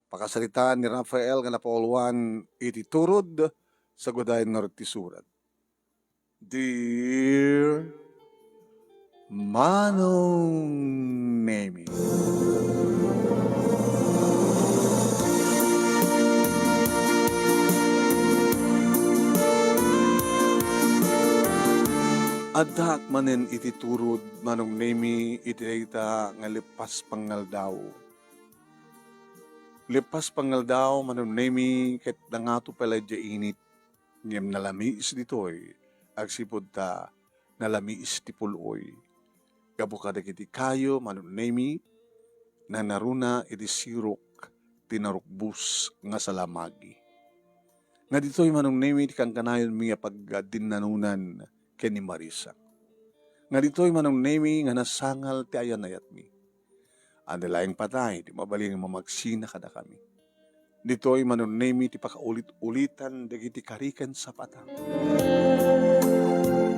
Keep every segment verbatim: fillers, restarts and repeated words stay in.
Pakasaritaan ni Rafael nga napauluan iti turod, sagudayen ngarud ti surat. Dear Manong Nemi. Addaak manen iti turod, Manong Nemi, iti dayta nga lepas pangaldaw. Lepas pangaldaw, Manong Nemi, ket nangato pay la idiay init. Ngem nalamiis ditoy, agsipud ta nalamiis ti pul-oy. Gapu kadagiti kayo, Manong Nemi, nanaruna iti sirok ti narukbos nga salamagi. Nga ditoy, Manong Nemi, ti kankanayonmi a pagdinnanonan ken ni Marisa. Nga ditoy, Manong Nemi, nga nasangal ti ayan-ayatmi. Ania laeng patay ti mabalin nga mamagsina kadakami. Ditoy, Manong Nemi, ti pakaulit-ulitan dagiti kari ken sapata.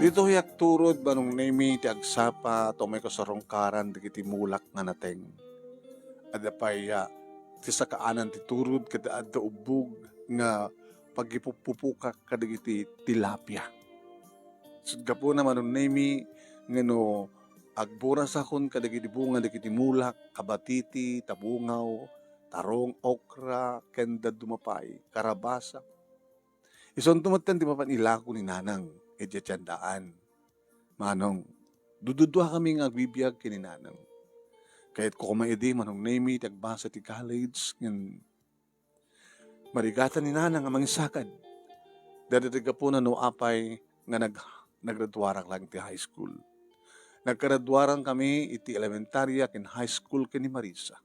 Ditoy agturod, Manong Nemi, ti agsapa ta umayko sarungkaran dagiti mulak nga nateng. Adda pay, ah, ti sakaanan ti turod ket adda ubbog nga paggipuppupokak kadagiti tilapia. Sut gapuna, Manong Nemi, nga no agburasakon kadagiti bunga dagiti mulak, kabatiti, tabungaw, tarong, okra, ken dadduma pay, karabasa. Isunto metten ti mapan ilako ni Nanang idiay tiendaan. Manong, dududuakami nga agbibiag ken ni Nanang. Kayatko koma idi, Manong Nemi, ti agbasa ti college, ngem marigatan ni Nanang a mangisakad. Daydi gapuna no apay nga nag-, nagraduarak laeng ti high school. Nagkaraduarankami iti elementaria ken high school ken ni Marisa.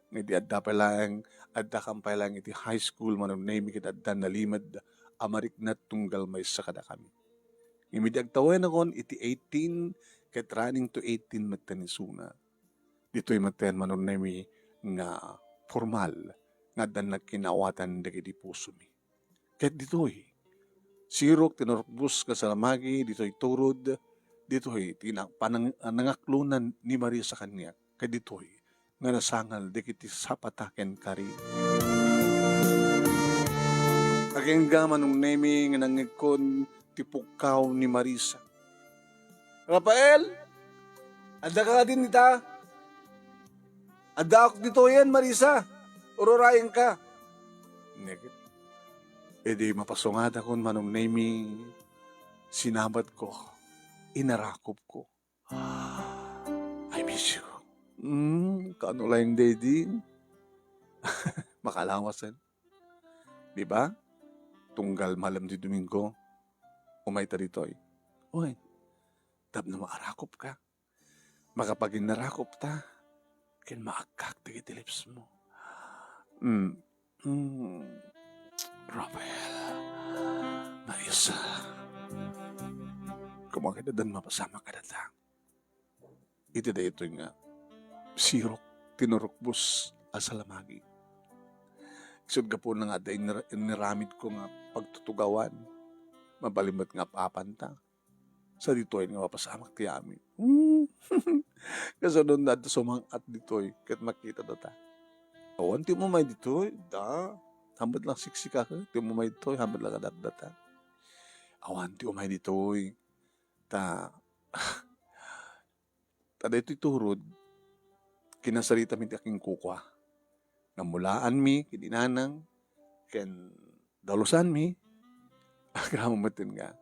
Nga idi adda pay laeng, addakan pay laeng iti high school, Manong Nemi, ket adda nalimed a mariknat tunggal maysa kadakami. Ngem idi agtawenakon iti eighteen, ket running to eighteen metten isuna. Ditoy metten, Manong Nemi, nga formal nga addan nagkin-awatan dagiti pusomi. Ket ditoy, sirok ti narukbos nga salamagi, ditoy turod, ditoy ti na-, panang-, nangaklonan ni Marisa kaniak, ket ditoy nga nasangal dagiti sapata ken kari. Agingga, Manong Nemi, nga nangngegkon ti pukkaw ni Marisa. "Rafael, adda ka kadin ita?" "Addaak ditoyen, Marisa. Ururayenka." Neket. Idi mapasungadakon, Manong Nemi, sinabatko, inarakopko. "I miss you." "Hmm, kaano laeng, Daddy?" Makalawasen. Di ba? Tunggal malem ti Domingo, umayta ditoy. Uy, tapno maarakopka. Makapaginnarakopta, ken maakkak dagiti lipsmo. Mm. Mm. Rafael, Marisa, kumakit addan mapasamak kadata. Iti daytoy nga sirok ti narukbos a salamagi. Isut' gapuna nga adda inir-, iniramidko nga pagtutugawan, mabalin met nga ap-apanta. Sa ditoy nga mapasamak ti amin. Hmm. Kasunod na adda sumang-at ditoy, ket makita data. Awan ti umay ditoy, da. Hamet lang siksika ka, ti umay ditoy, hamet lang adat data. Awan ti umay ditoy. Ta, ta daytoy turod, kinasarita mi ti akinkukua. Namulaanmi, ken inanang, ken dalusanmi, agraman metten nga,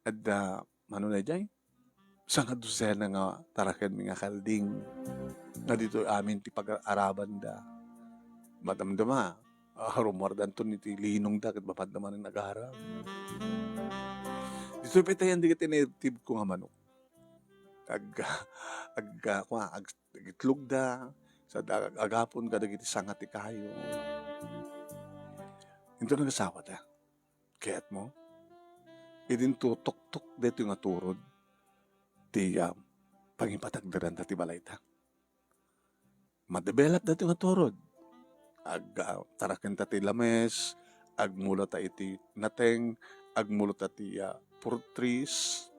adda, mano na jay? Sangadusena nga tarakenmi nga kalding, nga ditoy amin ti pag-arabanda. Madamdama, ah, rummuardanton iti linongda, ket mapadda manen agarab. Ditoy pay tayan dagiti native ko nga manok. Ag-, ag-, kua, ag-, agitlogda, sa da-, agapon kadagiti sanga ti kayo. Into nagasawata. Kayatmo? Idinto tuktok daytoy nga turod ti, ah, pangipatagderanta ti balayta. Madevelop daytoy nga turod. Ag-, ah, tarakenta ti lames, agmulota iti nateng, agmulota ti, ah, fruit trees.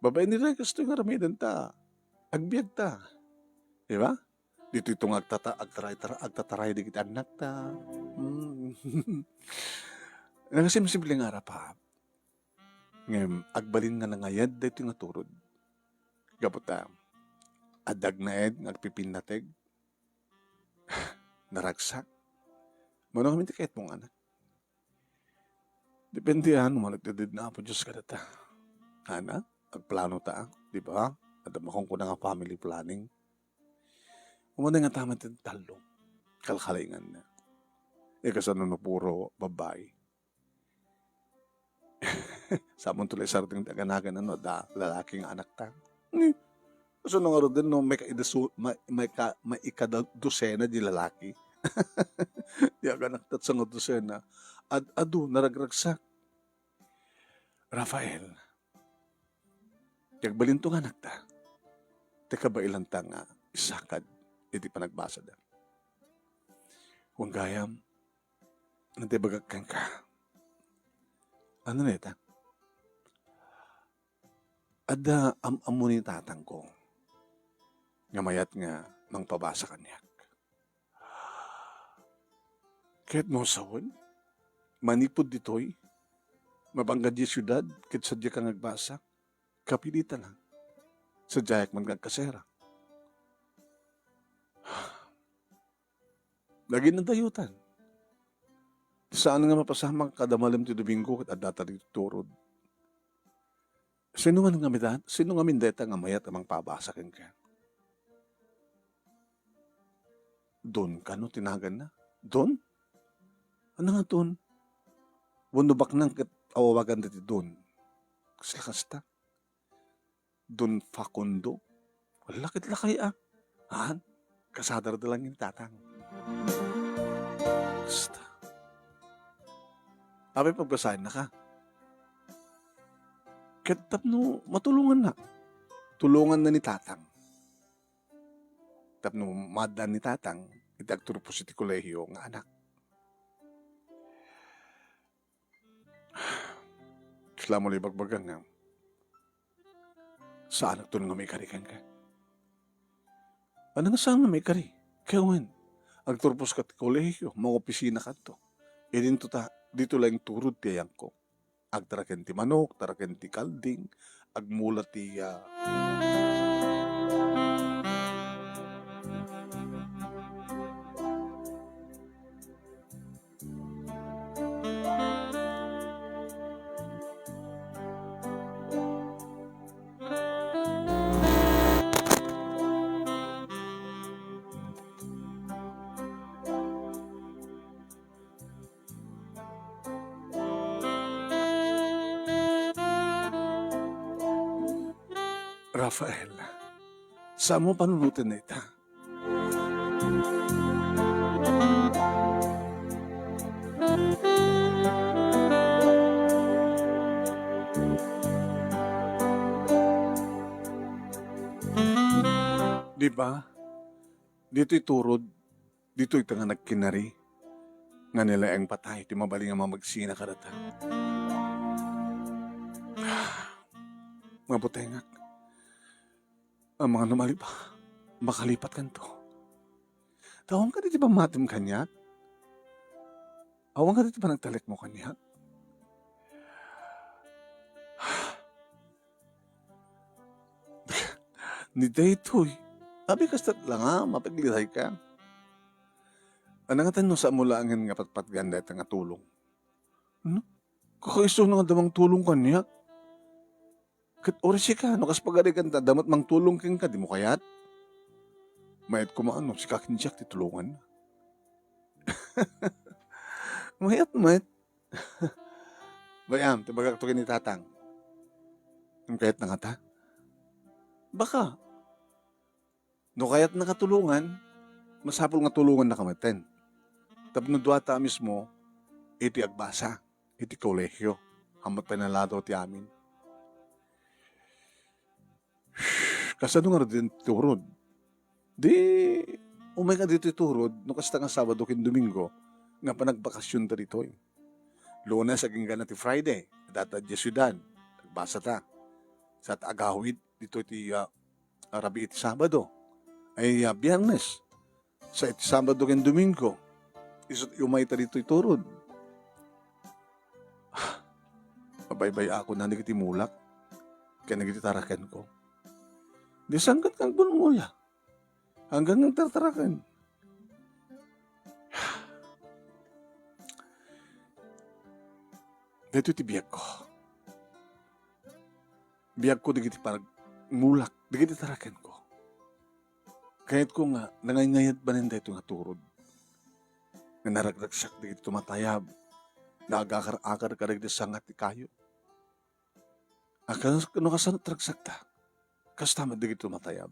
Babaen ditoy kastoy nga aramidenta. Agbiagta. Di ba? Ditoy to nga agtata-, agtaray-tara-, agtataray dagiti annakta. Mm. Nagasimsimple nga arap, ha? Ngem agbalin nga nangayad daytoy nga turod. Gapu ta, adda agnaed nga agpipinnateg. Naragsak. Mano ngamin ti kayatmo nga anak? Depende, ano, managdeded na Apo Dios kadata. Ana, agplano ta, di ba? Adda makunkuna nga family planning. Umuna nga taman ti tallo. Kalkalingan na. E, kasano no puro babae? Samonto la isardeng ti aganagan, ano, da, lalaki nga anakta. Ni, kasano nga ruden no, may kaidasu-, may, may ka-, may ikadusena di lalaki? Di aganakta sa nga dusena. Ad-, adu, naragragsak. Rafael, ti agbalinto nga anakta, ti kabaelanta nga isakad iti panagbasada. Wen gayam, adda ibagak kenka. Ano neta? Adda am-ammo ni tatangko nga mayat nga mangpabasa kaniak. Ket no sawen, manipud ditoy, mabangga diay siudad ket sadiaka nga agbasa, kapilita lang. Sadiayak man nga agkasera. Lagi nadayutan. Saan nga mapasamak kada malem ti Domingo ket addata ditoy turod. Sino man nga mida-, sino ngamin dayta nga mayat a mangpabasa kenka? Don kano ti naganna? Don? Ano nga Don? Wenno baknang ket awawagan dati Don. Kasla kasta. Don Facundo. Wala ket lakay a. Han? Kasadar da lang ni tatang. Basta. Apay pagbasaenna ka. Ket tapno matulonganna. Tulonganna ni tatang. Tapno maaddaan ni tatang iti agturpos iti kolehio nga anak. Kasla mo la ibagbaga nga saanakton nga maikari kenka. Ano nga saan nga maikari? Kaya wen, agturpos ka ti kolehio, mangopisina kanto. Idinto ta, dito la inturod ti ayangko. Agtaraken ti manok, taraken ti kalding, agmula ti, ah, Rafael, saan mo panunoten dayta? Di ba? Ditoy turod, ditoy ta nga nagkinari, nga ni laeng patay ti mabalin nga mamagsina kadata. Mabutengak. Amangan no malipa-, makalipat kanto. Ta awan kadi ti pammatim kaniak? Awan kadi ti panagtalekmo kaniak? Ni daytoy, abi kasta la nga mapaglitayka. Ano nga tan no saan mo laengen nga patpatgan dayta nga tulong? No? Kakaisuna nga adda mangtulong kaniak. Ket uray sika, no kas pagarigan ta, adda met mangtulong kenka, dimo kayat? Mayat koma no sika ken siak ti tulonganna. Mayat met. Bay-am, ti ibagakto ken ni Tatang. Ngem kayatna ngata? Baka. No kayatnaka tulongan, masapul nga tulongannaka metten. Tapno duata a mismo iti agbasa iti kolehio, ammo't pay naladaw ti amin. Kasano ngaruden ti turod? Di, umayka ditoy turod, no kasta nga Sabado ken Domingo, nga panagbacacionta ditoy. Lunes agingga ti Friday, adda ta diay siudad, agbasata. Sa ta agawid, ditoy ti, ah, arabii ti Sabado. Ay, ah, Biyernes, Sa iti Sabado ken Domingo, isu't umayta ditoy turod. Mabaybay-akon dagiti mulak ken dagiti tarakenko. Di sangkatko agbulngula. Hanggang nagtartaraken. Daytoy ti biagko. Biagko dagiti pagmulak, dagiti tarakenko. Kayatko nga nangayngayat manen daytoy nga turod. Nga naragragsak dagiti tumatayab, nga agakar-akar kadagiti sanga ti kayo. A, kas-, no kasano ti ragsakta, kasta met dagiti tumatayab.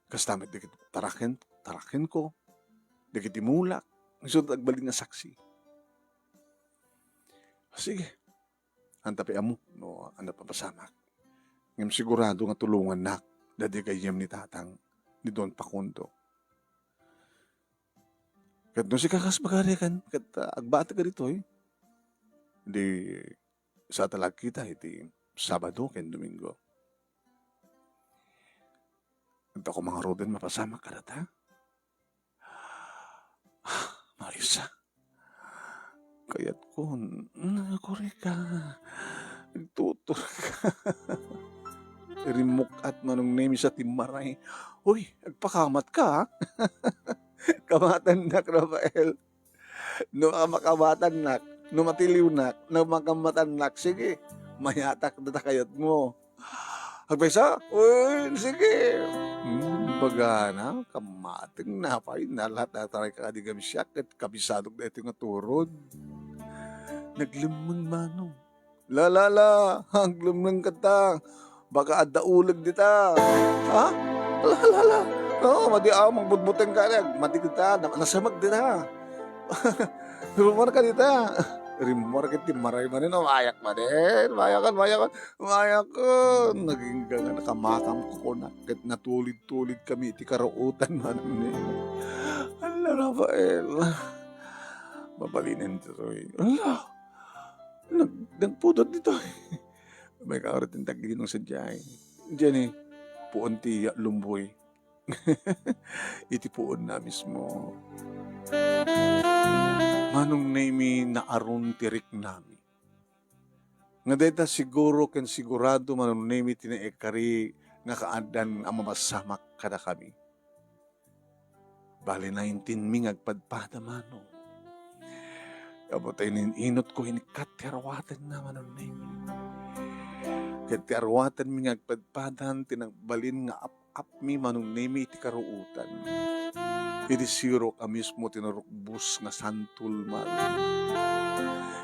Kasta met dagiti taraken-, tarakenko, dagiti mulak, isu ti agbalin nga saksi. Sige, anta pay ammo no ania papasamak. Ngem sigurado nga tulongannak daydi gayyem ni Tatang, ni Don Facundo. Ket no sika kas pagarikan, ket, ah, agbatek ditoy, di, sa ta la agkita iti Sabado ken Domingo. Anta ko mangaruden mapasamak kadata? Marisa, kayatkon, mm, agkurika, agtuturka. Rimmuk-at Manong Nemi sa timmaray. Uy, agpakamatka, a. Kamatannak, Rafael. No makamatannak, no matiliwnak, no makamatannak, sige, mayatak dita kayatmo. Agpayso? Uy, sige. Hmm, bagana, kamateng napay, nalaat-laat a taray ka kadi gabsiak, ket kabisadok daytoy nga turod. Naglemmeng Manong. La, la, la, aglemneng kata. Baka adda uleg dita. Ha? La, la, la. No, madi a magbutbuteng ka, madi kita, na-, nasemeg dita. Rummuarka dita. Rimmuar ket timmaray manen, no, mayak manen. Mayakon, mayakon, mayakon. Nagingga nga nakamakam ko kuna, ket natulid-tulid kami iti karuotan manen. Ala, Rafael. Mabalinen ditoy. Ala. Nag-, nagpudot ditoy. May kaarot ti taglinong sadiay. Diay ni, puon ti lumboy. Iti puonna mismo. Manong Nemi, naaron ti riknami. Nga dayta siguro ken sigurado, Manong Nemi, ti naikari nga kaaddan a mapasamak kadakami. Bali, naintinmi nga agpadpada, Manong. Gapu ta inin-inutko, inikkat ti arwatenna, Manong Nemi. Ket ti arwatenmi nga agpadpadan ti nagbalin nga ap-apmi, Manong Nemi, iti karuotan. Idi sirok a mismo ti narukbos nga santol, Manong.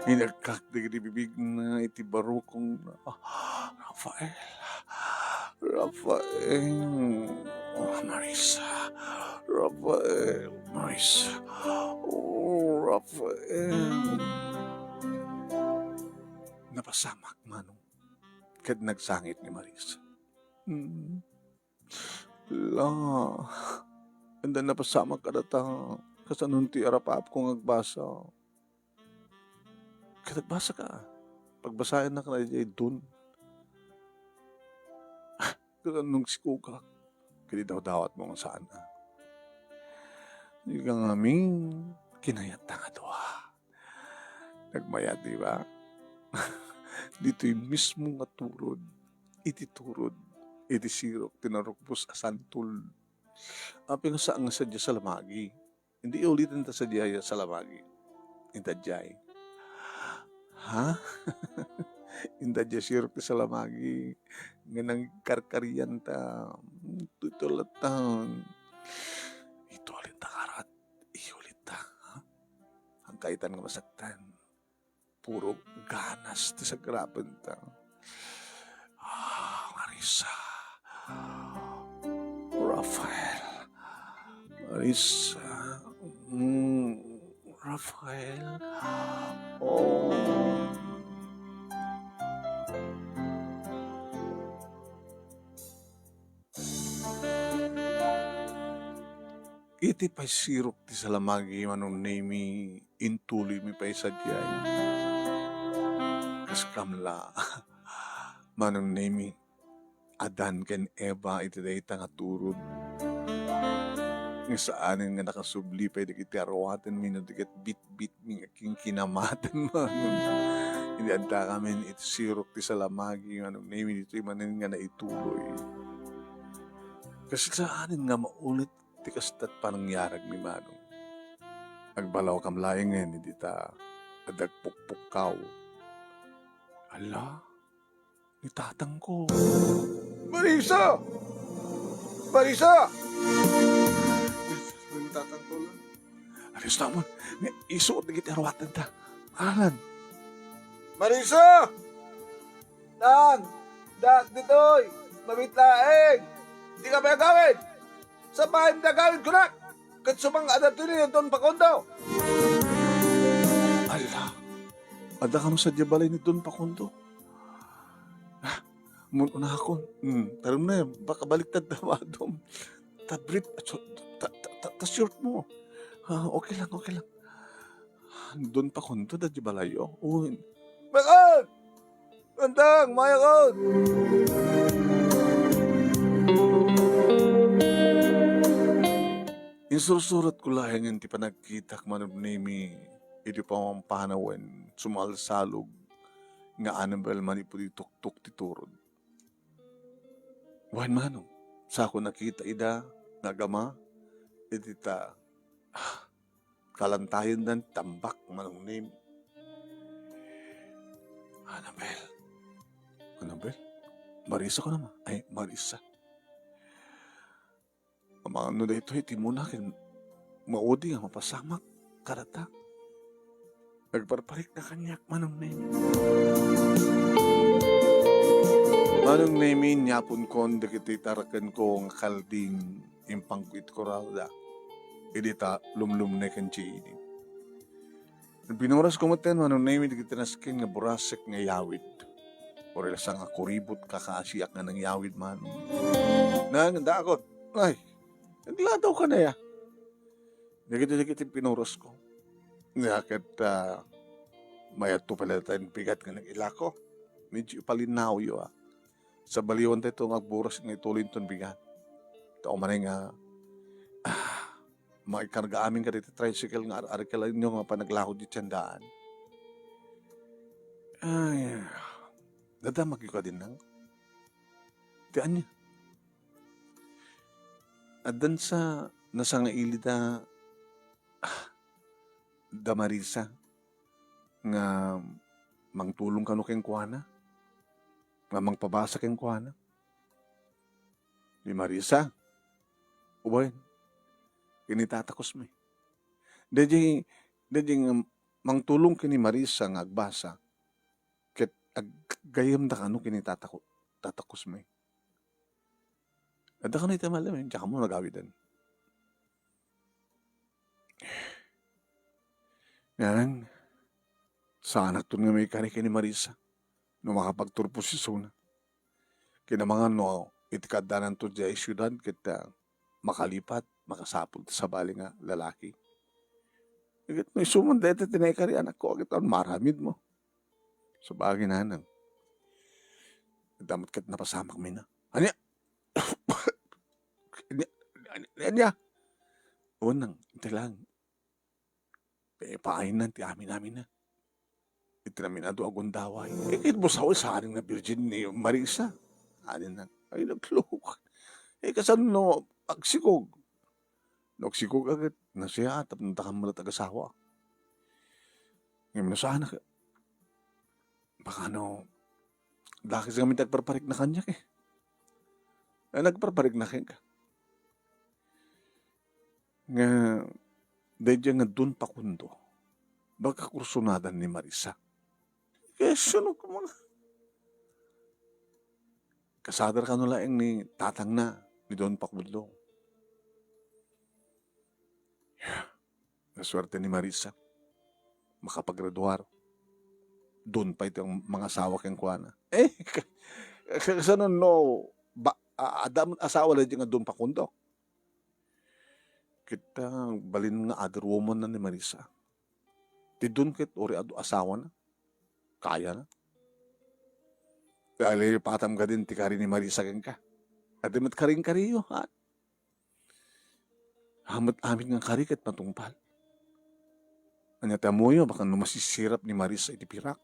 Inaggak dagiti bibigna iti barukongna. Ah, Rafael. Rafael. Oh, Marisa. Rafael. Marisa. Oh, Rafael. Napasamak, Manong. Ket nagsangit ni Marisa. Mm. La, anda napasamak kadata, kasano ti arap-apko nga agbasa? Ket agbasaka. Pagbasaennak daydiay Don. Ah, kasano nagsikogak? Ket idawdawatmo nga saan a. Ika ngamin, kinayatta nga dua. Nagmayat, di ba? Ditoy mismo nga turod, iti turod, iti sirok ti narukbos a santol. Apay nga saan nga sadiay salamagi? Indi, uliten ta sadiay a salamagi. Inta diay. Ha? Inta diay sirok ti salamagi. Nga nagkarkarian ta. Tutulatan. Itulit ta karat. Iyulit ta, ha? Agkaitan nga masaktan. Puro ganas ti sagrapenta. Ah, Marisa. Rafael. Marisa. Mm, Rafael. Oh. Iti pay sirok ti salamagi, Manong Nemi, intuloymi pay sadiay. Kas kam la, Manong Nemi, Adan ken Eva iti dayta nga turod. Nga saanen nga nakasubli pay dagiti aruatenmi no di ket bitbitmi nga kinkinamatan, Manong. Idi adda kami iti sirok ti salamagi, Manong Nemi, ditoy manen nga naituloy. Kas saanen nga maulit ti kasta ti panangyaragmi, Manong. Agbalawkam laengen idi ta adda agpukpukkaw. Ala, ni tatangko. Marisa! Marisa! Ni tatangko la. Alis namon, nga isuot dagiti aruatenta. Alan. Marisa! Tang, daak ditoy, mabit laeng. Dika pay agawid. Sabaem ti agawid kunak. Ket sumang-ada ti ni Don Facundo. Ala, adda kano sadiay balay ni Don Facundo? Ah, mun-unakon. Hmm, tarum na yan. Baka baliktad ta madum. Ta brief, ta, ta, ta, ta short mo. Ah, okay lang, okay lang. Don Facundo, dadi balayo. Uy. Bakit? Antang, mayakon! Insursuratko laengen ti panagkitak, Manong Nemi, idi pamampanawnen sumalsalog nga Annabel manipud ituktok ti turod. Wen, Manong, sako nakita ida nga agama iti ta, ah, kalantayendan tambak, Manong Nemi. Annabel. Annabel? Marisa ko naman. Ay, Marisa. Amangan no daytoy ti muna ken maudi nga mapasamak kadata. Agparparikna kaniak, Manong Nemi. Manong Nemi, niaponkon dagiti tarakenko nga kalding, impangko iti koralda. Idi ta lumlumneken ti init. Pinurasko metten, Manong Nemi, dagiti nasken nga burasek nga yawid. Uray la sa nga kuribot kakaasiak nga nangyawid, Manong. Nang, dakot. Ay, nagladawka na ya. Dagiti, dagiti pinurasko. Nia ket, ah, mayadto pay la dayta bigat nga nag-ilako. Medyo ipalinnawyo, ah. Sa baliwan dayto nga agburas nga ituloy inton bigat. Ta umanay nga, ah, maikarga amin kadagiti tricycle nga ar-, arikelanyo nga panaglako ditoy daan. Ay, nadamagyo kadi, Nang? Ti ania? Addan sa nasangailida, ah, da Marisa nga mangtulong kano kenkuana, nga mangpabasa kenkuana. Ni Marisa, ubayen, ken ni Tata Cosme. Daydi, daydi nga mangtulong ken ni Marisa nga agbasa, ket ag-, gayyemda kano ken ni Tata Cu-, Tata Cosme. Adda kano iti malem, eh, diak ammo nagawiden. Ngarang, saanakton nga maikari ken ni Marisa no makapagturposisona. Ken amangan no iti kaaddananto diay siudad ket, ah, makalipat, makasapul ti sabali nga lalaki. Ket no isu man dayta ti naikari, anakko, ket awan maaramidmo. Sabagay, Nanang. Adda met ket napasamakmi na. Ania? Ania? Ania? Ania? Wen, Nang, ita lang. Paipaaynan ti amin-aminna. Iti namin adu a gundaway. Eh, ket busaw, saanen nga virgin ni Marisa. Anin na, ay, naglok. Eh, kasano no agsikog? No agsikog agad, nasiya, tapno dakam met agasawa. Ngayon, no saan na ka? Baka no, dakes ngamin ti agparparikna kaniak, eh. Ay, nagparparikna kenka. Nga, daydiay nga Don Facundo, baka kursonadan ni Marisa. Kaya sino ka mga? Kasadar kano laeng ni tatangna, ni Don Facundo. Nasuerte ni Marisa. Makapagraduar. Don pay ti mangasawa kenkuana. Eh, ka-, ka-, kasano no, ba, a-, adda met asawa daydiay nga Don Facundo? Ket, ah, balin nga other woman na ni Marisa. Ti Don ket uray adu asawana. Kayana. Alipatam kadin ti kari ni Marisa kenka. Adda met karin-kariyo, ha? Amet amin nga kari ket matungpal. Ania ti ammoyo, baka no masisirap ni Marisa iti pirak.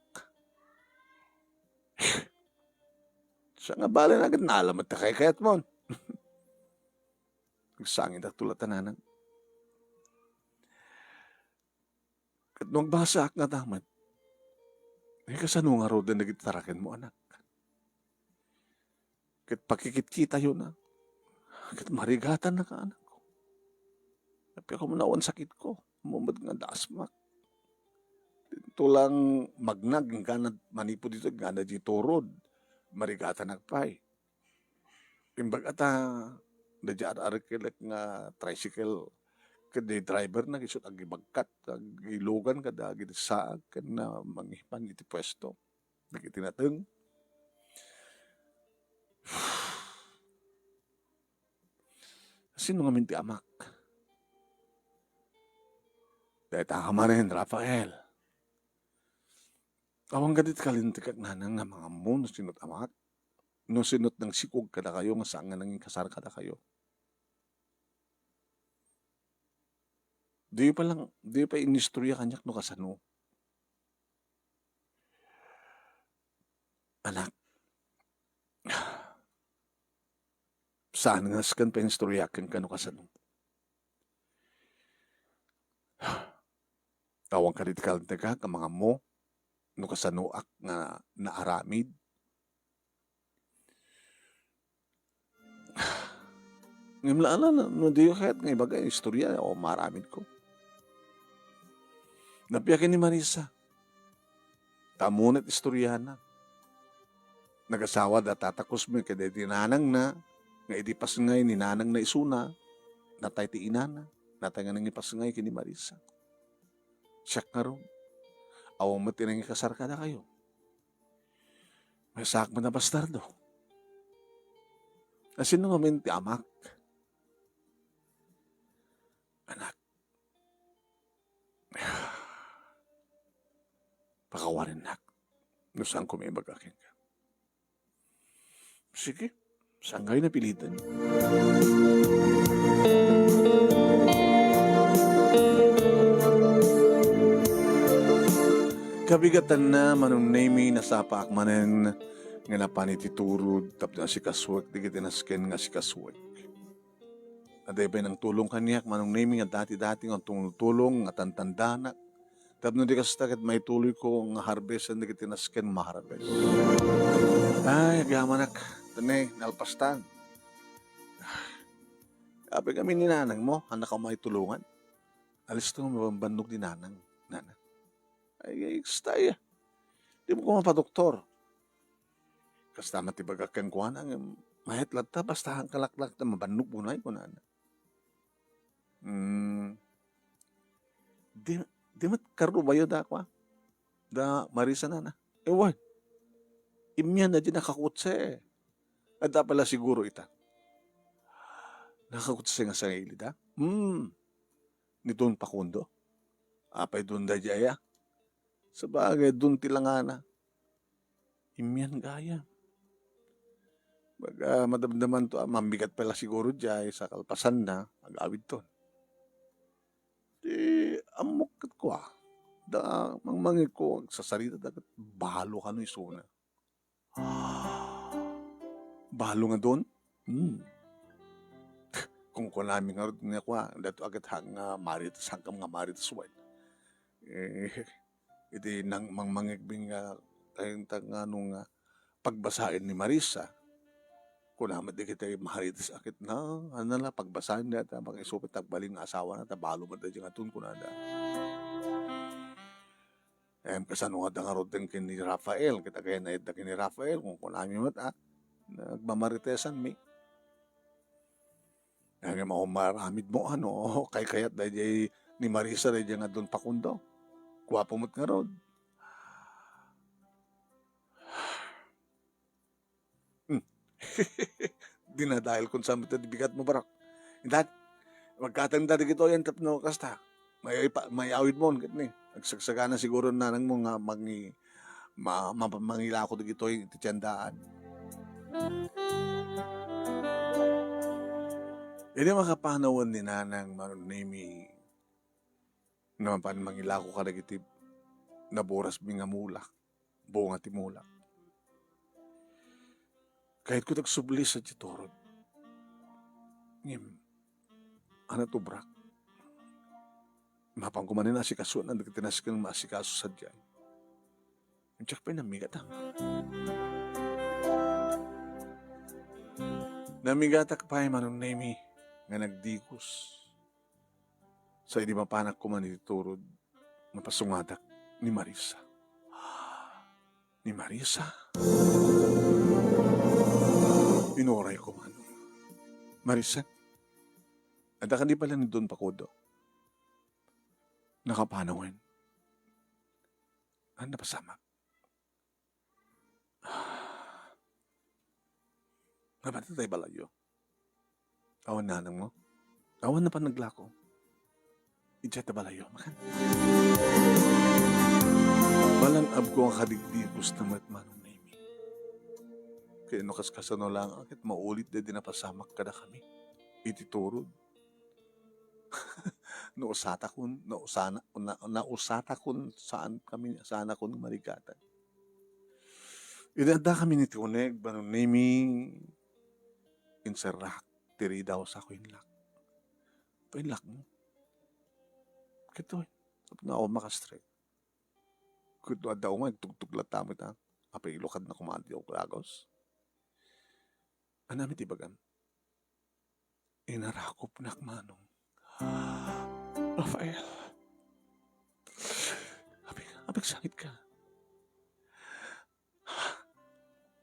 Siya nga bale na ket nalamet ta kaykayatmon. Nagsangidak to la ta nanang. Ket no agbasaak nga damet, eh, kasano ngaruden dagiti tarakenmo, anak? Ket pakikitkitayo na, ket marigatan na ka, anakko. Appiak mo na awan sakitko, ammom met nga dasmak. Dito lang magnag, inggana manipud dito, inggana di turod, marigatanak pay. Imbag ata, da di ar-, arikilek nga tricycle, ket di driver na, isut' agibagkat, agilugan kada agidsaag, ken na mangipan iti puesto. Dagiti nateng. Sino ngamin ti amak? Dayta ka manen, Rafael. Awan kadi ti kalintegak nanang nga mangammo no sino't amak? No sino't nangsikog kadakayo nga saan nga nangikasar kadakayo? Di pa lang, di pa inistorya kaniak no kasano. Anak, saan nga askan painstoryaken kano kasano? Awan kadi ti kalintegak nga mangammo no kasanoak nga naaramid? Ngem la, ala, no, no diyo kayat nga ibaga, istorya, o, maaramidko. Nappiak ni Marisa. Ta ammoyo met istoriana. Nagasawa da tatakusmi ken daydi nanangna, nga idi pasngay ni nanangna isuna, natay ti inana, natay nga nangipasngay ken ni Marisa. Siak ngarud, awan met ti nangikasar kadakayo. Maysaak met a bastardo. Asino ngamin ti amak? Anak, pakawarennak no saanko maibaga kenka. Sige, saankayo napilitan. Kabigatanna, Manong Nemy, nasapaak manen nga napan iti turod tapno asikasuek dagiti nasken nga asikasuek. Adda pay nangtulong kaniak, Manong Nemy, nga dati-dati nga tumultulong nga tandaanak. Tapno di kasta ket maituloyko nga harvestan dagiti nasken maharbes. Ay, agyamanak. Tane, nalpastan. Apay kami ni nanangmo, ania ka maitulongan? Alisto nga mabanbannog ni nanang, nana. Ay, ay, kasta, ay. Dimo koma padoktor. Kasta met ti ibagak kenkuana, ngem mayat latta, basta kalak latta, mabannog unay, kunana. Hmm. Di, di met karubayo da, kua? Da Marisa, nana. Ewan. Immian na di nakakutse. Adda pala siguro ita. Nakakutse nga sangilida? Hmm. Ni Don Pakundo. Apay don da di aya? Sabagay, don ti langana. Immian gayam. Baga madamdaman to, ah, mamigat pala siguro diay sa kalpasanna, agawidton. Di, ammok ket kua. Da, mangmangegko, agsasarita da ket balo kano isuna. Balo nga don? Hmm. Kunkunami ngarud nga kua, dato a ket ha, nga marites, saankam nga marites wen. Eh, iti nang-, mangmangegmi nga, kayat nga ano nga, pagbasaen ni Marisa. Kuna met dagiti marites a ket na, ano la, pagbasaen dayta, makaisupit agbalin nga asawana, ta balo met daydi nga ton, kunada. Em, kasano nga da ngaruden ken ni Rafael? Ket agayna da ken ni Rafael, kunkunami met, a, nagmamaritesanmi. Ngem awan maaramidmo, ano, kaykayat daydiay ni Marisa, daydiay nga Don Pakundo. Guapo met ngarud. Hmm. Dinadael kon sa met ti bigat mo, barok. Intan, magkatengda dagitoy tapno kasta. May pa-, may awid mo, ket ni. Agsagsagana siguro nanang mo nga mangi-, ma-, ma-, mangilako dagitoy iti tiendaan. Idi makapanawen ni Nanang Manong Nemi, nga mapan mangilako kadagiti naburasmi nga mulak, bunga ti mulak. Kayatko ti agsubli sadiay turod. Ngem, ania ti ubrak? Mapan koma ni naasikasoan dagiti nasken nga maasikaso sadiay. Diak pay nammigat. Nammigatak pay, Manong Nemi, nga nagdigos. Sa idi mapanak koma iti turod, napasungadak ni Marisa. Ni Marisa? Inuray ko, Manong. Marisa? Adda kadi pay la ni Don Pakudo? Nakapanawen. Ania, napasamak? Napatay ti balayyo. Awan nanangmo? Awan napan naglako? Idiay ta balayyo, makan. Malang-abko nga kadigdigos na met, Manong Nemi. Kaya no kaskasano lang, ket maulit daydi napasamak kadakami iti turod. No usatakon, no usana-, na-, nausatakon, saan kami, saanakon nga maligatag. Idi addakami iti uneg, Manong Nemi, inserrak ti ridaw sa kuinlak. Painlakmo. Kitoy, tapno awan makastrek. Ket no adda umay, tugtog latta met, a. Apay, ilukadna koma ti lagos. Ania met ti ibagam? Inarakopnak, Manong. Rafael. Apay, apay, sangit ka.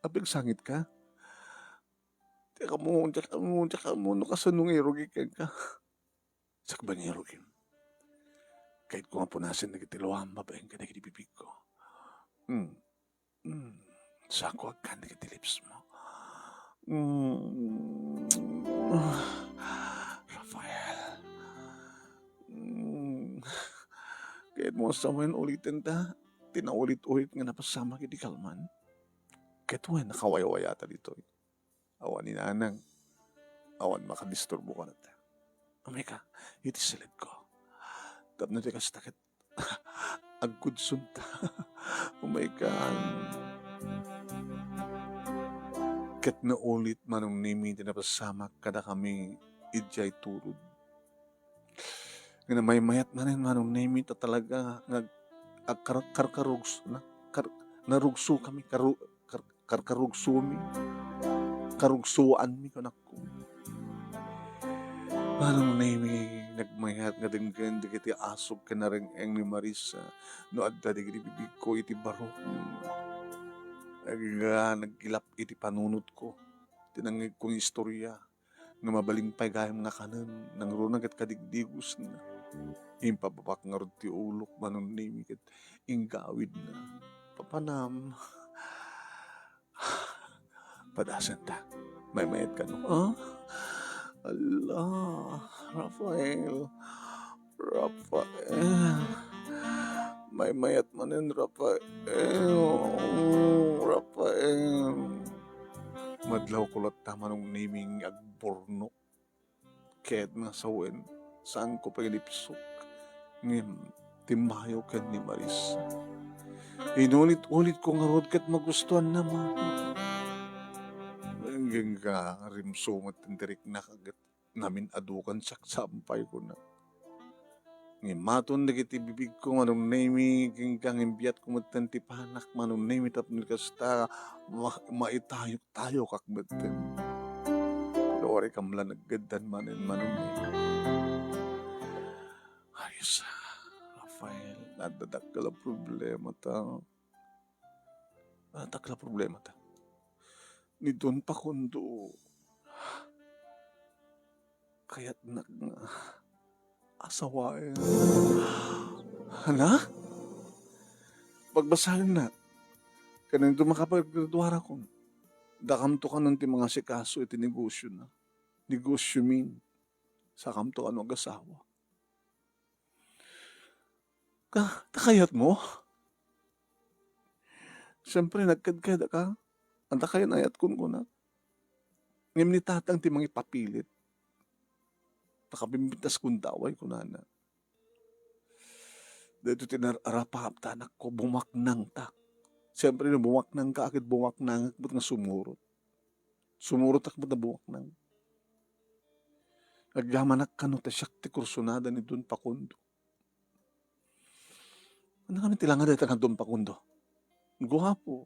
Apay, sangit ka? Diak ammo, diak ammo, diak ammo no kasano nga irugi kenka. Sakbay nga irugim. Kayatko nga punasen dagiti luam babaen kadagiti bibigko. Hmm. Hmm. Saanko agkan dagiti lips mo. Hmm. Rafael. Hmm. Kayatmo a sawen uliten ta ti naulit-ulit nga napasamak iti kalman? Ket wen, nakawaywayata ditoy. Awan ni Nanang. Awan makadisturbo kaniak. Umayka iti silidko. Tapno ti kasta ket agkudsonta. Umayka. Ket naulit, Manong Nemi, ti napasamak kadakami idiay turod. Nga namaymayat manen, Manong Nemi, ta talaga nga ag-, kar-, karkarugso-, na-, kar-, narugsokami, karu-, kar-, karkarugsomi, karugsoanmi, kunakko. Manong Nemi, nagmayat nga denggen dagiti asuk ken nareng-eng ni Marisa no adda dagiti bibigko iti barok. Agingga, nagilap iti panunotko ti nangngegko nga istoria. Nga mabalin pay gayam nga kanen, nangruna ket kadigdigosna. Impababak ngarud ti ulok, Manong Nemi, ket inggawidna. Papanam. Padasenta. Maymayat kano? Ah? Ala, Rafael. Rafael. Maymayat manen, Rafael. Oh, Rafael. Madlawko latta, Manong Nemi, nga agburno. Ket nga sawen, saanko pay nga inipsuk. Ngem, timmayo ken ni Marisa. Inulit-ulitko ngarud ket magustuanna manen. Agingga, rimso met ti riknak ket namin-adukan siak sa ampay, kuna. Ngem maton dagiti bibigko, Manong Nemi, agingga nga imbiatko metten ti panak, Manong Nemi, tapno kasta, ma-, maitayok-tayokak metten. Lorikam la naggaddan manen, Manong Nemi. Ay, Diyos, Rafael, adda dakkel a problemata. Adda dakkel a problemata. Ni Don Pakundo, kayatnak nga asawaen. Ania? Pagbasaennak. Ken no makagraduarakon, dakamto kanon ti mangasikaso iti negosiona. Negosiomin. Sakamto kano agasawa. Ka, ta kayatmo? Siyempre, nagkadkadaka. Adda kayan ayatkon, kuna. Ngem ni tatang ti mangipapilit. Nakapimpintas gundaway, kunana. Daytoy ti nar-, arapaap ta, anakko, bumaknangta. Siyempre, no bumaknangka, ket bumaknangak met nga sumurot. Sumurotak met a bumaknang. Agyamanak kano ta siak ti kursunada ni Don Facundo. Ania ngamin ti langa dayta nga Don Facundo? Guapo.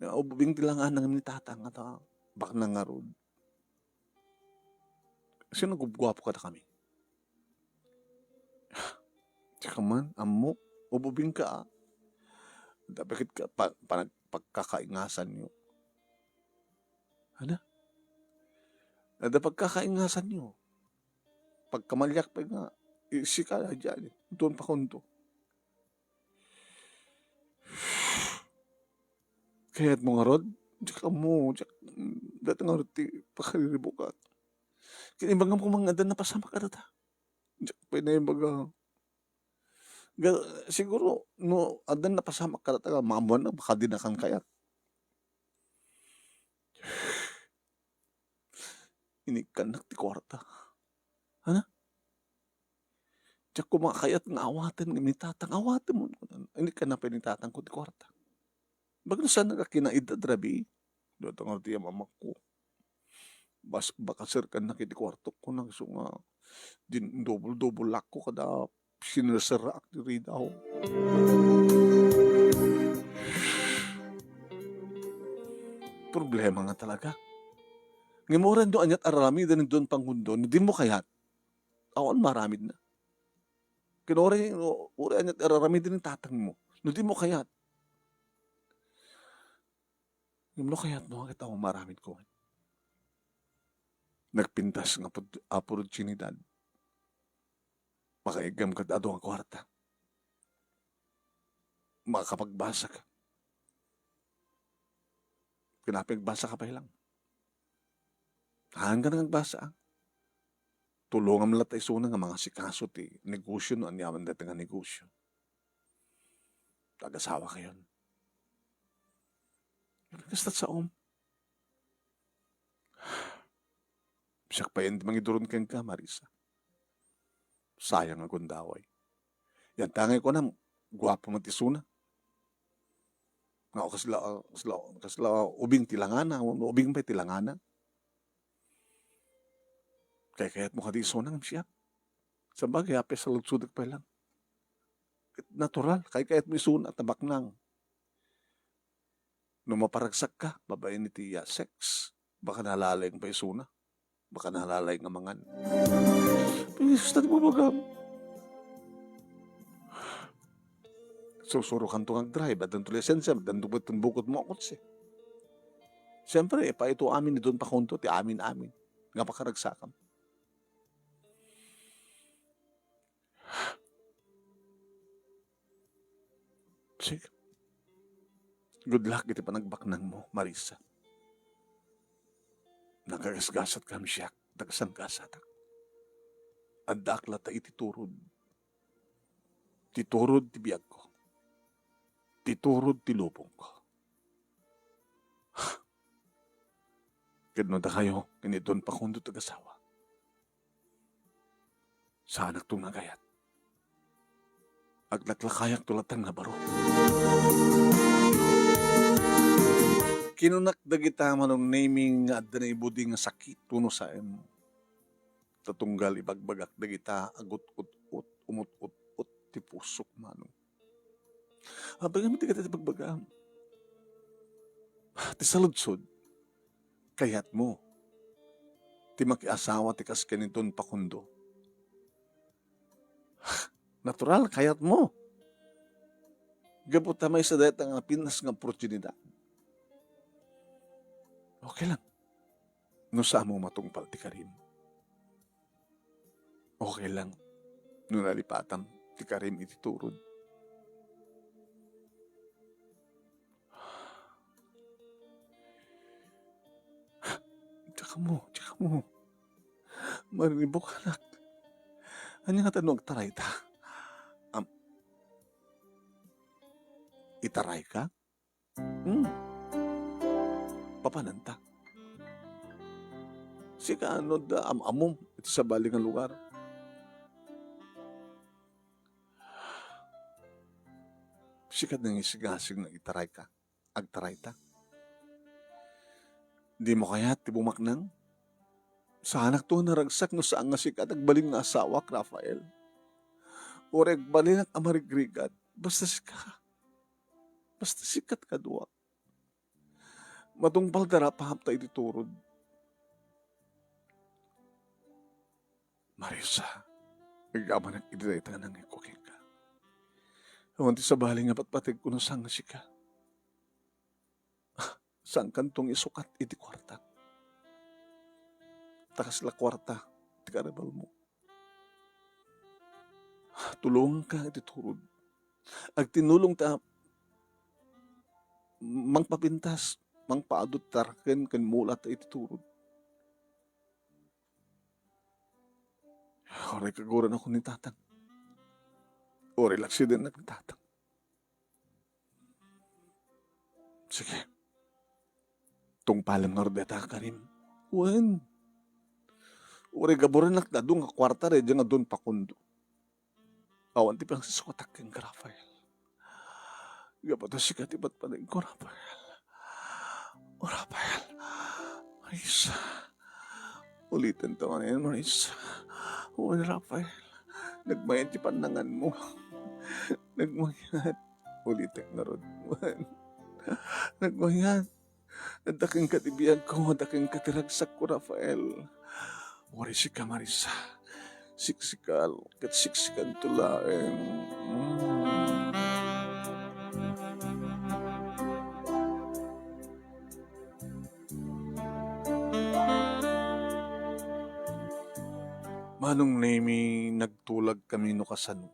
Ubing ti langana ngamin ni tatang, ata baknang ngarud. Sino gubguapo kadakami? Diak man ammo, ububingka, a. Dapit ka pa, panag-, pagkakaingasanyo. Ada? Ada pagkakaingasanyo. Pagkamaliak pay nga, eh, sika, diay, Don Facundo. Kayatmo ngarud? Diak ammo, diak, dayta ngarud ti pakariribukak. Kinaimbagam koma nga adda napasamak kadata. Diak pay naibaga. Ga-, siguro, no adda napasamak kadata, nga maammoanna, baka dinakan kayat. Inikkannak ti kuarta. Ana? Diak koma kayat nga awaten nga ni tatang, awatem. Inikkanna pay ni tatangko ti kuarta. Baga no saan nga kinaidad, rabii. Dayta ngarud ti amakko. Bas-, bakaserkanna iti kuartok, kunana, isu nga din-, double-double lock ko kada sinerserraak ti ridaw. Problema nga talaga. Ngem uray no aniat aramiden ni Don Facundo, no dimo kayat, awan maaramidna. Ken uray, uray aniat aramiden ni tatangmo, no dimo kayat. Ngem no kayatmo, ket awan maaramidko. Nagpintas nga pud-, opportunidad. Makaiggam kad adu nga kuarta. Makapagbasaka. Kinapay agbasaka pay lang. Hanggang agbasa, ah. Tulongam latta isuna nga mangasikaso ti negosio no aniaman dayta nga negosio. Agasawakayon. Kasta saom. Siak pay ti mangiduron kenka, Marisa. Sayang a gundaway. Yantangay kunam, guapo met isuna. Nga kasla, kasla, kasla ubing ti langana, ubing pay ti langana. Kaykayatmo kadi isuna ngem siak. Sabagay, apay saludsodek pay lang. Natural, kaykayatmo isuna, ta baknang. No maparagsakka, babaen iti, ah, sex, baka nalalayng pay isuna. Baka nalalayng a mangan. Ay, Jesus, tadi mo bagam. Susurokanto nga agdrive, addanto lisensia, addanto pay bukotmo a kotse. Siyempre, ipaitu amin ni Don Facundo ti amin-amin nga pakaragsakam. Sige. Good luck iti panagbaknangmo, Marisa. Nakagasgasatkam siak, nagasanggasatak. Addaak latta iti turod. Ti turod ti biagko. Ti turod ti lubongko. Ket no dakayo, ken ni Don Facundo ti agasawa, saanakto nga agayat. Aglaklakayakto latta nga baro. Kinunak dagita manong naming nga adda naibudi nga sakit wenno saem. Ta tunggal ibagbagak dagita, agut-ut-ut, umut-ut-ut ti pusok, manong. Apay ngamin ti kayat ti bagbagam? Ti saludsod, kayatmo ti makiasawa ti kas ken ni Don Facundo? Natural, kayatmo. Gapu ta maysa dayta nga pintas nga oportunidad. Okay lang. No saanmo matungpal ti karim. Okay lang no nalipatam ti karim iti turod. Diak ammo, diak ammo. Mariribuk, anak. Ania ngata no agtarayta? Am-, itarayka? Hmm. Papananta. Sika no adda am-ammom iti sabali nga lugar. Sika nga isigasig nga itarayka. Agtarayta. Dimo kayat ti bumaknang? Saanakto nga naragsak no saan nga sika ti agbalin nga asawak, Rafael. Uray agbalinak a marigrigat, basta sika. Basta sika ti kaduak. Matungpalda, Rafa, ta iti turod. Marisa, agyamanak iti dayta nga nangngegko kenka. Awan ti sabali nga patpategko no saan nga sika. Saankanto nga isukat iti kuarta. Ta kasla kuarta ti karibalmo. Tulongka iti turod. Agtinulong ta mangpapintas, mangpaadu ti taraken ken mula ta iti turod. Uray kaguranakon ni Tatang. Uray laksidennak ni Tatang. Sige. Tungpalem ngarud dayta, Karim. Wen. Uray gaburennak ti adu nga kuarta daydiay nga Don Facundo. Awan ti pangsisukatak kenka, Rafael. Gapu ta sika ti patpategko, Rafael. O, Rafael. Marisa. Uliten ta manen, Marisa. Wen, Rafael. Nagmayat ti pannanganmo. Nagmayat. Ulitek ngarud. Wen. Nagmayat. Adda kenka ti biagko, adda kenka ti ragsakko, Rafael. Uray sika, Marisa. Siksikal, ket siksikanto laeng. Mm. Manong Nemi, nagtulagkami no kasano.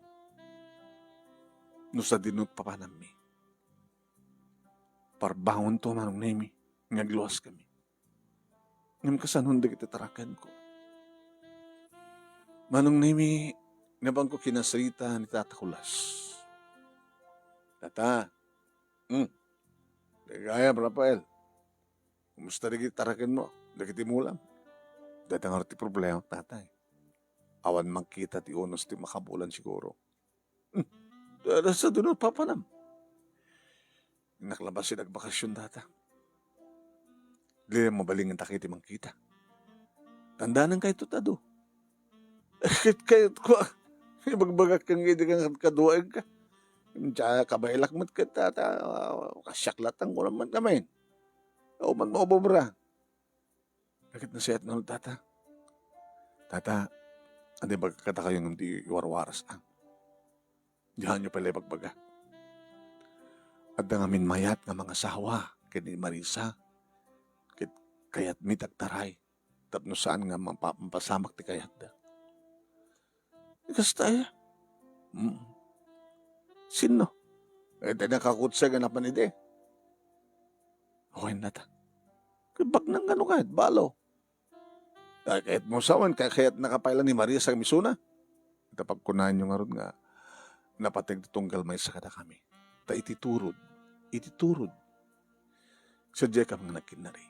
No sadino ti papanammi. Parbangonto, Manong Nemi, nga agluaskami. Ngem kasanon dagiti tarakenko? Manong Nemi, nabanko kinasarita ni Tata Kulas. Tata, hmm, gayam, Rafael. Kumusta dagiti tarakenmo? Dagiti mulam? Dayta ngarud ti problema, Tatay. Awan makita ti unos ti makabulan siguro. Hmm. Sadino ti papanam? Naklabas ti nagbakasyon dayta. Di mabalin nga dagiti makita. Tandanan kayto ti adu. Ket kayatko, ibagbagak kenka idi nga kaduaenka. Diay kabaelak met ket ta, ta, kasiak latta, kunak met kami. Awan man maubobra. Ket nasayaat ngarud, Tata. Tata, ania ibagak kadakayo ngem di iwarwaras, a? Dianyo pay la ibagbaga. Adda ngamin mayat nga mangasawa ken ni Marisa. Ket kayatmi ti agtaray tapno saan nga mapa-, mapasamak ti kayatda. Kasta aya? Mm. Sinno? Eh, ti nakakutsay nga napan idi. Wen, Tata. Ket baknang kano kayat, balo. Ay, kayatmo sa wen, kay-, kayatnaka pay la ni Marisa ken ni Marisa. Ita pagkunaenyo ngarud nga napateg ti tunggal maysa kadakami. Ta iti turod, iti turod. Sadiay ka nga nagkinnari.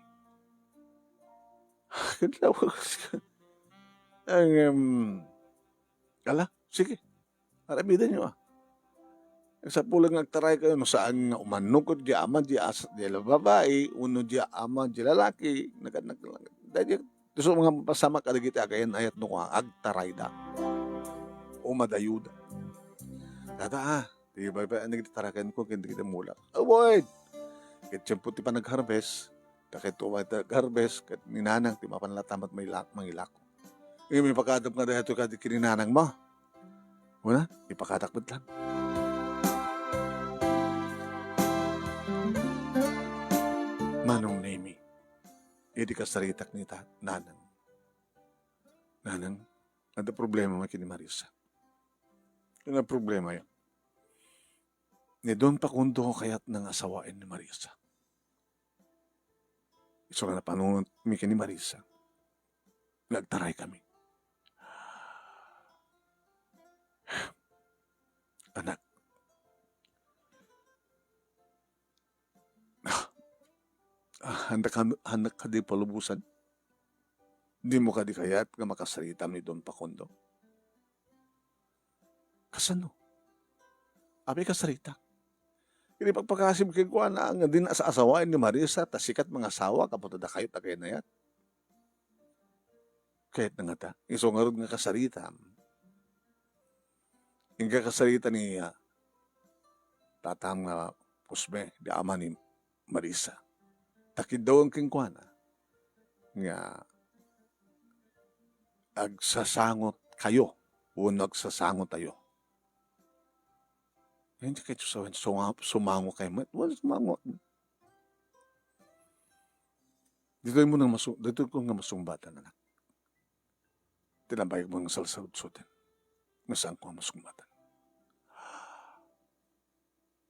Ket lawas ka. Ang, em, ala, sige. Aramidenyo, a. Sapul nga agtaray kayo, no saan nga umannukot diay ama diay as-, diay babai, wenno diay ama diay lalaki, nag-, nag-, daydi, isu nga mapasamak kadagiti agayan-ayat no kua, agtarayda. O madayoda. Tata, a, ti baybay-an dagiti tarakenko ken dagiti mulak. Avoid! Ket tiempo ti panag-harvest, ta ket umay ti harvest, ket ni nanang ti mapan latta met mailak-, mangilak. Ngem ipakadap nga daytoy kadi ken ni nanangmo. Kuna, ipakadap met lang. Manong Nemi, idi kasaritak ni ta-, nanang. Nanang, adda problema met ken ni Marisa. Ania ti problema, a? Ni Don Facundo kayatna nga asawaen ni Marisa. Isu nga napanunotmi ken ni Marisa, nagtaray kami. Anak. Ah, handa ka, handa ka di palubosan? Dimo kadi kayat nga makasaritam ni Don Facundo? Kasano? Apay kasaritak? Idi pagpakasim kenkuana nga din asa-asawaen ni Marisa, ta sika ti mangasawa, gapu ta dakayo ti agayanayat. Kayatna ngata, isu ngarud nga kasaritam. Inka kasarita ni, ah, tatam nga Cosme, di ama ni Marisa. Ta kiddawen kenkuana nga agsasangot kayo wenno agsasangotayo. Hindi kayo sa-, suma-, sumango kayo met. Wala sumango. Ditoy mo nang masu-, ditoy ko nga masungbatan, anak. Tinabayag mo nga salsaludsoden. Nga saan ko nga masungbatan.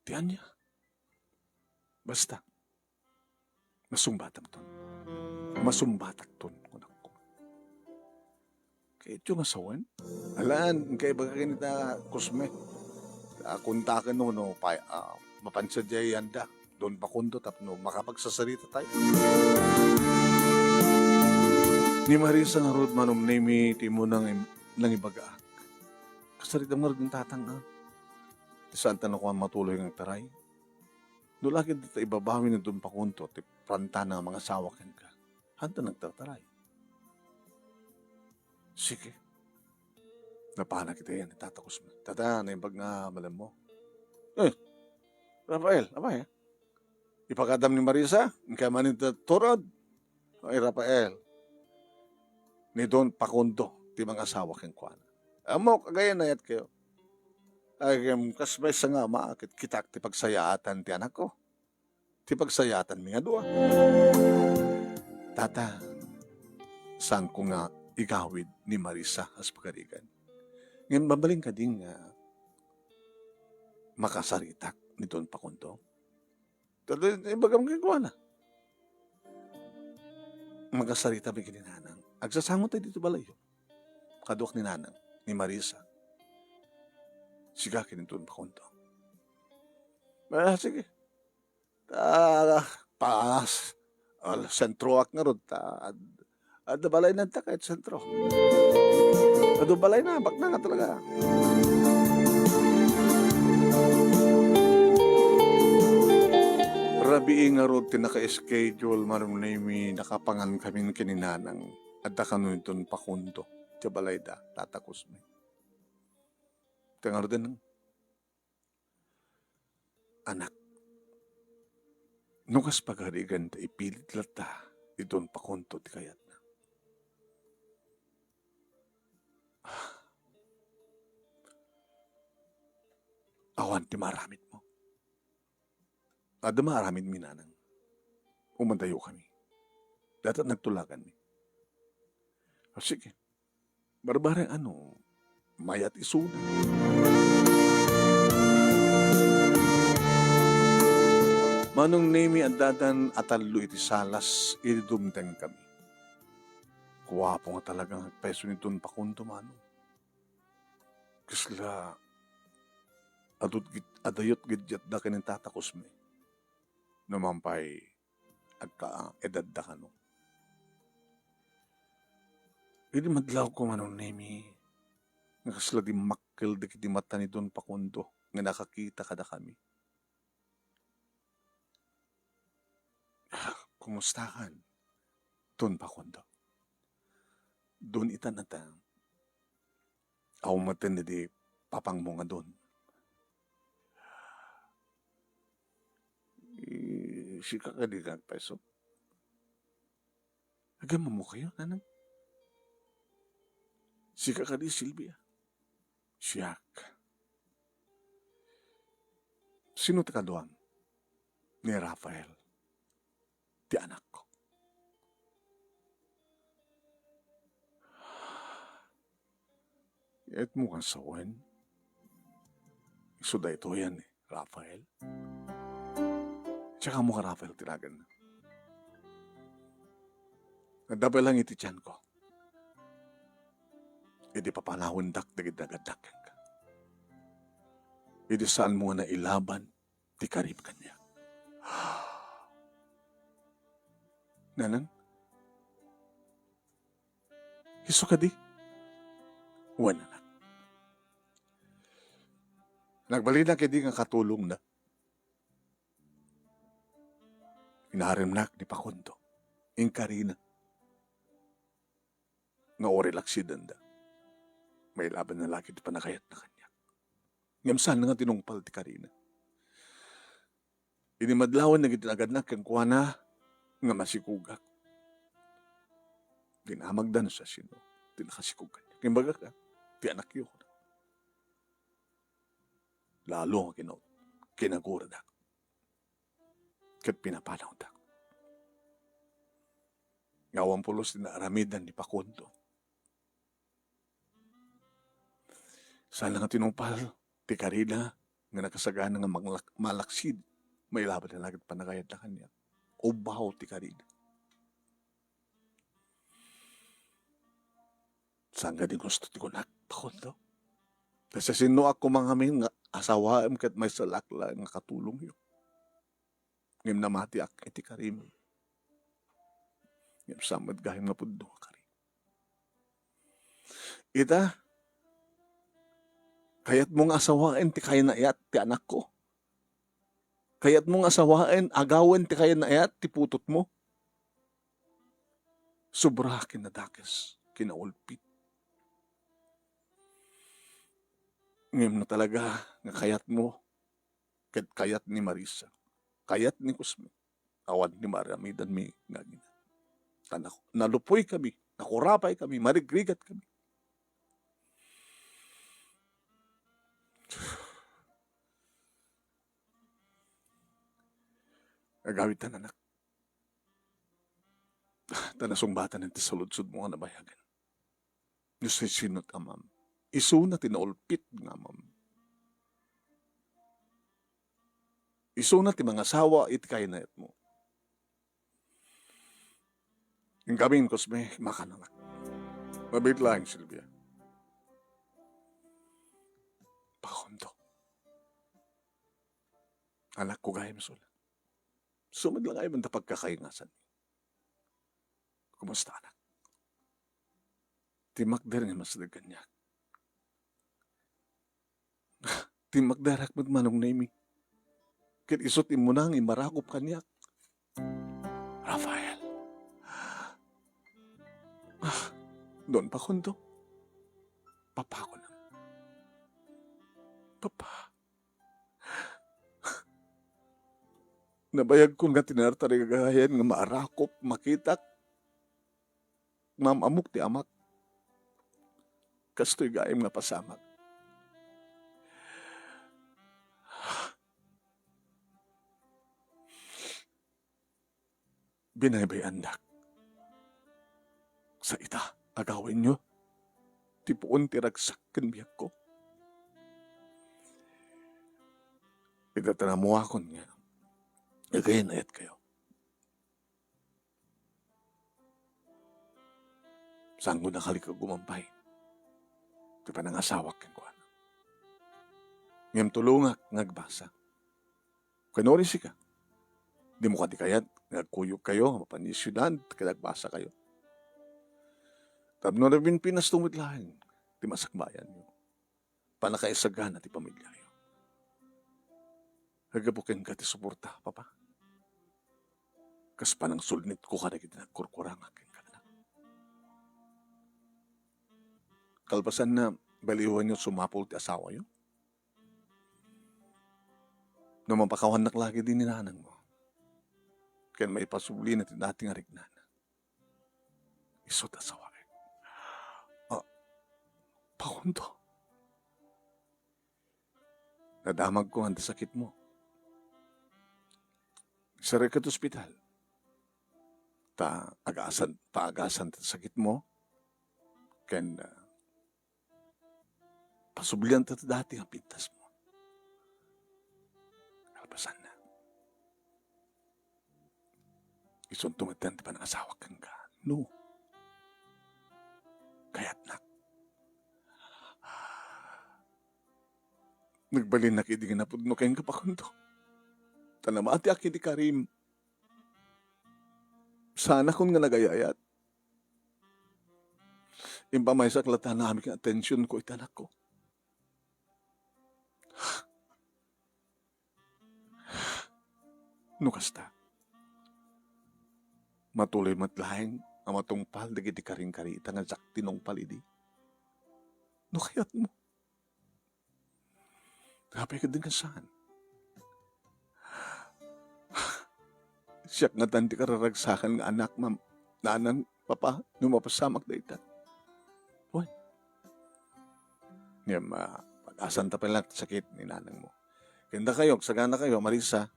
Ti ania? Basta, masungbatam ton. Masungbatak ton, kunak ko. Kayatyo nga sawen? Alaan, kaibaga ken ni Cosme. Ah, kontaken no, no, pa, ah, mapan sadiay anda. Don Facundo tapno makapagsasarita tayo. Ni Marisa ngarud, Manong Nemi, ti immuna nga im-, nangibagaak. Kasaritam ngarud ni tatang, ah. Ti saan ta nakuan matuloy nga agtaray. No la ket dita ibabawi ni Don Facundo ti plantana nga mangasawa kenka, haanto nagtartaray. Sige. Napanak iti ayan ni Tata Cosme. Tata, naimbag nga malemmo. Eh, Rafael, apay, eh? Ipakadam ni Marisa, inka man iti turod. Ay, Rafael, ni Don Facundo ti mangasawa kenkuana. Ammok, agayanayat kayo. Ay, em, kas maysa nga ama, ket kitak ti pagsayaatan ti anakko. Ti pagsayaatan mi nga dua. Tata, saanko nga igawid ni Marisa as pagarigan. Ngem mabalin kadi nga makasaritak ni Don Facundo? Daytoy ibagam kenkuana. Makasarita mi ken ni Nanang. Agsasango tayo ditoy balayyo. Kaduak ni Nanang, ni Marisa. Sika ken ni Don Facundo. Ah, sige. Ta, pas. Al, sentroak ngarud, ta, ad-, adda balay na ta kahit sentro. Adu balay na, bakna nga talaga. Rabii ngarud ti naka-schedule, Manong Nemi, nakapangan kami ken ni Nanang. Adda kano ni Don Facundo, ti balay da, Tata Cosme. Ti ngaruden, Anak, no kas pagarigan ta ipilit latta ni Don Facundo ti kayatna. Awan ti maaramidmo. Adda maaramidmi, Nanang. Umantayo kami. Dayta nagtulaganmi. O, sige. Barbareng ano, mayat isuna. Manong Nemi, addadan a tallo iti salas, idi dumteng kami. Guapo nga talaga nga agpayso ni Don Facundo, Manong. Kasla, adut gid-, adayot gid yatda ken ni Tata Cosme. No man pay, agka-, edadda kano. Idi madlawko, Manong Nemi, nga kasla dimmakkel dagiti mata ni Don Facundo nga nakakita kadakami. Kumustakan, Don Facundo? Don itan ata. Awan met idi papangmo nga don. Eh, sika kadi nga agpayso? Agammomo kayo, Nanang? Sika kadi, Silvia? Siak. Sino ti kaduam? Ni Rafael, ti anakko. Ket mo nga sawen, isu daytoy a ni Rafael. Tsaka mo nga Rafael ti naganna. Adda pay lang iti tianko. Idi papanawendak dagiti nagannak kenka. Idi saan mo nga nailaban ti karib kaniak. Nanang, Isu kadi? Wen, anak. Nagbalinak idi nga katulongna. Inaramidnak ni Facundo. Inkarina. Nga uray laksidenda. Mailabanna la ket ti panagayatna kaniak. Ngem saan nga tinungpal ti karina. Idi madlawen dagiti nagadnak kenkuana nga masikogak. Dinamagda no siasino ti nakasikog kaniak. Imbagak, "Ah, ti anakyo." Lalo nga kinaw-, kinaguradak. Ket pinapanawdak. Nga awan pulos ti naaramidan ni Facundo. Saan nga tinungpal ti karina nga nakasagana nga manglak-, malaksid, mailabanna la ket panagayatna kaniak. Ubbaw ti karina. Saan nga di gusto ti kunak, Facundo? Ta siasinoak koma ngamin nga asawaem ket maysa la nga katulongyo. Ngem namatiak iti karim. Ngem saan met gayam nga pudno a karim. Ita, kayatmo nga asawaen ti kaynayat ti anakko? Kayatmo nga asawaen, agawen ti kaynayat ti putotmo? Sobra kinadakes, kinaulpit. Ngem no talaga nga kayatmo, ket kayat ni Marisa, kayat ni Cosme, awan ti maaramidanmi nga agina. Ta na-, nalupoykami, nakurapay kami, marigrigat kami. Agawidtan, anak. Ta nasungbatan ti saludsodmo nga nabayagen. No siasino't amam. Isuna ti naulpit nga amam. Isuna ti mangasawa iti kaynayatmo. Inkamin, Cosme, makan, anak. Mabiit laeng, Silvia. Facundo. Anakko gayam, Sol. Sumad lang ay man ta pagkakaingasan. Kumusta, anak? Ti makder nga masdag kaniak. Ti makderak met manong Nemi. Ket isu ti immuna nga imarakop kaniak. Rafael. Ah, Don Facundo. Papako na. Papa. Nabayagkon nga tinartarigayan nga maarakop, makitak, maam-amok ti amak. Kastoy gayam nga pasamak. Binaybay-andak. Sa ita, agawenyo, ti puon ti ragsak ken biagko. Ita ta nammuakon nga, agayan-ayatkayo. Saan nga nakalik a gumampay ti panangasawak kenkuana. Ngem tulongak nga agbasa. Ken uray sika, dimo kadi kayat nga agkuyogkayo mapan iti siudad ket agbasakayo? Tapno nabinpinas met laeng ti masakbayanyo. Pannakaisagana ti pamiliayo. Aggapu kenka ti suporta, Papa. Kas panangsulnitko kadagiti nagkurkurangak kenka, anak. Kalpasanna, baliwanyo sumapul ti asawayo. No mapakawannak la ket ni nanangmo, ken maipasublina ti dati nga riknana. Isu ti asawaek. Ah, Facundo. Nadamagko nga adda sakitmo. Isarek iti ospital. Ta agasan, ta agasan ti sakitmo. Ken, ah, pasublian ta dati nga pintasmo. Kalpasanna. Isunto met ti panangasawak kenka. No. Kayatnak. Nagbalinnak idi nga napudno kenka, Facundo. Ta namatiak iti karim. Saanakon nga nagayayat. Impamaysak latta nga amin nga atensionko iti anakko. No kasta, matuloy met laeng a matungpal dagiti karingkarita nga diak tinungpal idi. No kayatmo, apay ket di nga saan? Siak ngatan ti kararagsakan nga anak, ma'am, nanang, papa, no mapasamak dayta. Wen. Ngem, ah, pag-asanta pay laeng ti sakit ni nanangmo. Ken dakayo, agsaganakayo, Marisa,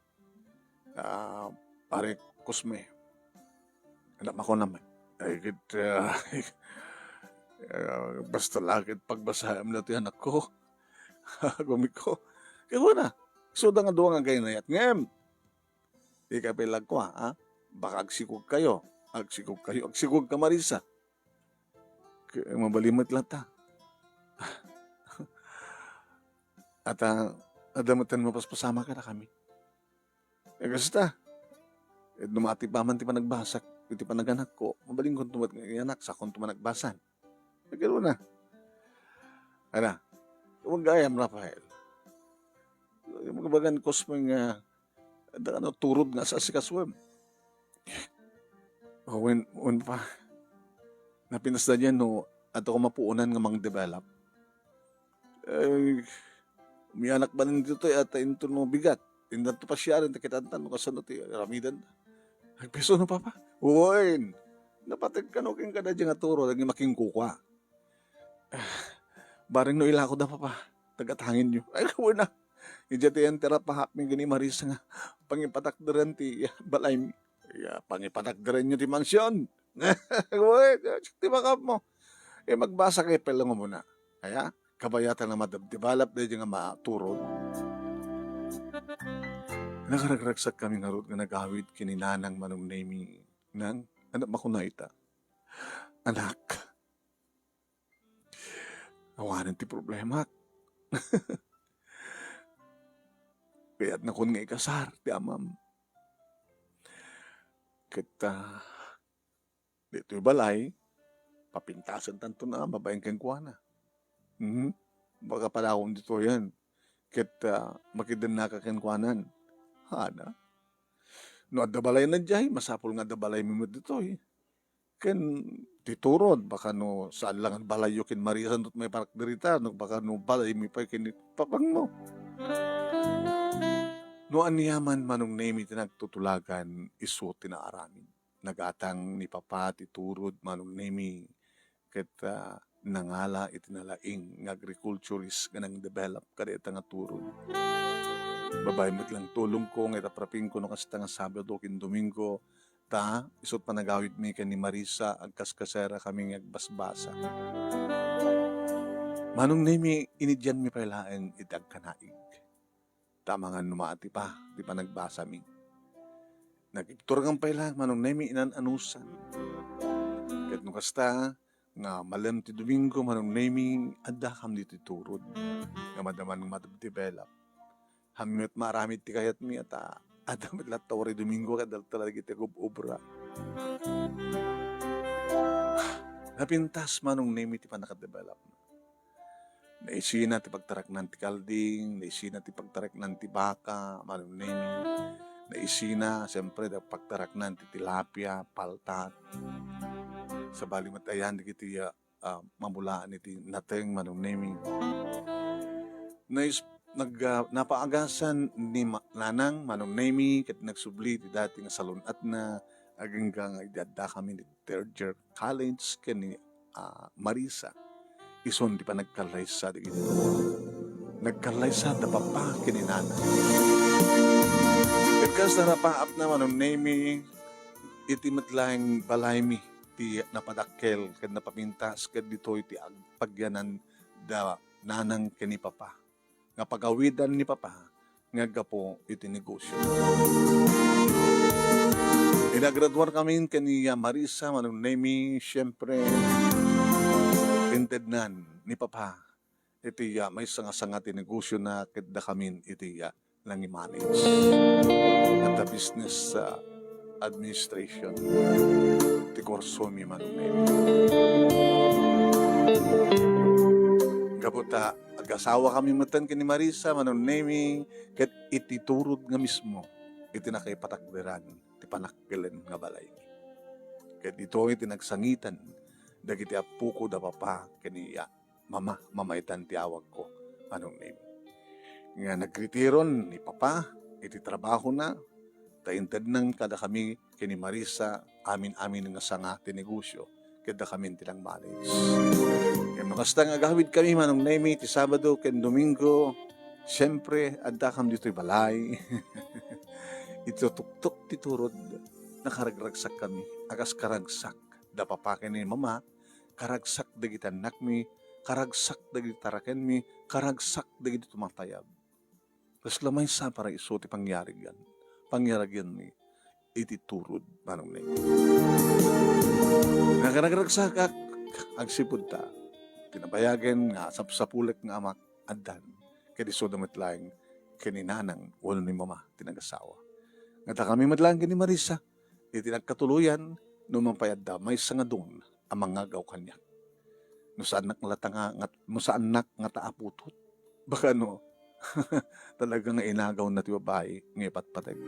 ah, Pare Cosme. Anak, makunam, ay, ket, ah, ah, basta la ket pagbasaem la ti anakko. Agumiko. Kaya na, isuda nga dua nga gaynayat. Ngem, di ka pay lagko, ha? Baka agsikog kayo. Agsikog kayo. Agsikog ka, Marisa. Kaya mabalimot lang ta. At, ah, adda met ten mapaspasamak kadakami. Eh, kasta, eh, no matipaman ti panagbasak, iti panaganakko, mabalinkonto met nga anak, sakonto managbasan. Nagano na. Ana, tumagayam, Rafael. Magbagan Cosme nga, adda kano turod nga asikasoem. O, wen, wen pa. Napintas da diay no, adda ko mapuonan nga mang-develop. Eh, mianak ba nin ditoy, ata into no bigat. Indanto pasiaren, ta kitanta no kasano ti aramidan. Agpiso no, papa? Wen. Napateg kano ken kada diay nga turo, dagiti makinkukua. Ah, bareng no ilako da, papa. Tagatangenyo. Ay, kawan na. Idiay ti entera pahapmi ken ni Marisa nga pangipatakderen ti balaymi. Ya, pangipatakderenyo ti mansion. Wen, ti makapmo. Eh, magbasa kay pay lang umuna. Aya, kabayatan a madebdevelop daydi nga maturod. Nakaragraksak kami ngarud nga nagawid ken ni Nanang Manong Nemi. Nang, anak, makuna ita. Anak, awanen ti problemak. Kayatnakon nga ikasar ti amam. Ket, ah, ditoy balay, papintasentanto na babaen kenkuana. Mhm. Baka padakom ditoyen. Ket, ah, makidennaka kenkuanan. Hana? No adda balayna diay, masapul nga adda balaymi met ditoy. Ken ti turod, baka no saan lang balayyo ken Marisa no maiparak dita, no baka no balaymi pay ken ni papangmo. No aniaman, Manong Nemi, ti nagtutulagan, isu ti naaramid. Nagatang ni Papa ti turod, Manong Nemi, ket, ah, nangala iti nalaing nga agriculturist nga nang-develop kadayta nga turod. Babaen met lang tulongko nga ita prapingko no kasta nga Sabado ken Domingo, ta, isut' panagawidmi ken ni Marisa, agkaskasarakami nga agbasbasa. Manong Nemi, inidianmi pay laeng iti agkanaig. Ta amangan no maatipa ti panagbasami. Nagibturgam pay laeng, Manong Nemi, inan-anusan. Ket no kasta, nga malem ti Domingo, Manong Nemi, addakam ditoy turod nga madaman nga madebdevelop. Hammi met maaramid ti kayatmi, ata adda met latta uray Domingo ket dalta dagiti agub-obra. Napintas, Manong Nemi, ti pannakadevelopment. Naisina ti pagtaraknan ti kalding, naisina ti pagtaraknan ti baka, Manong Nemi. Naisina, siyempre, ti pagtaraknan ti tilapia, paltat. Sabali met ayan dagiti, ah, ah, mamulaan iti nateng, Manong Nemi. Nais-, nag-, ah, napaagasan ni Ma-, Nanang, Manong Nemi, ket nagsubli ti dati nga salun-atna, agingga nga idi addakami ni third year college ken ni, ah, Marisa. Isun ti panagkallaysa dagiti. Nagkallaysa da Papa ken ni Nanang. Ket kasta, napaapna, Manong Nemi, iti met laeng balaymi ti napadakkel ken napapintas ket ditoy ti agpagyanan da Nanang ken ni Papa nga pagawidan ni Papa nga aggapu iti negosio. Inagraduarkamin ken ni Marisa, Manong Nemi, siyempre, intednan ni Papa iti, ah, maysa nga sanga ti negosiona ket dakamin iti, ah, nangimanage. At the business, ah, administration ti kursomi, Manong Nemi. Gapu ta agasawakami metten ken ni Marisa, Manong Nemi, ket iti turod nga mismo iti nakaipatakderan ti panakkilen nga balaymi. Ket ditoy ti nagsangitan dagiti appoko da papa ken ni ya-, mama, mama itan ti awagko, Manong Nemi. Nga nagritiron ni papa iti trabahona, ta intednan kadakami ken ni Marisa amin-amin nga sanga ti negosio, ket dakamin ti nangmanage. Ken no kasta nga agawidkami, Manong Nemi, ti Sabado ken Domingo, siempre, addakam ditoy balay. Iti tuktok ti turod, nakaragsakkami, a kas karagsak da papa ken ni mama, karagsak dagiti annakmi, karagsak dagiti tarakenmi, karagsak dagiti tumatayab. Kasla maysa para isu ti pangyarigan, pangyariganmi iti turod, Manong Nemi. Nakaragragsakak agsipud ta, ti nabayagen nga sapsapulek nga amak, addan, ket isuda met laeng ken ni nanang wenno ni mama ti nagasawa. Nga dakami met laeng ken ni Marisa, iti nagkatuloyan, no mapay adda maysa nga don a mangagaw kaniak. No saannak nga lata nga, nga, no saannak nga ta aputot. Baka no, talaga nga inagawna ti babai nga ipatpateg.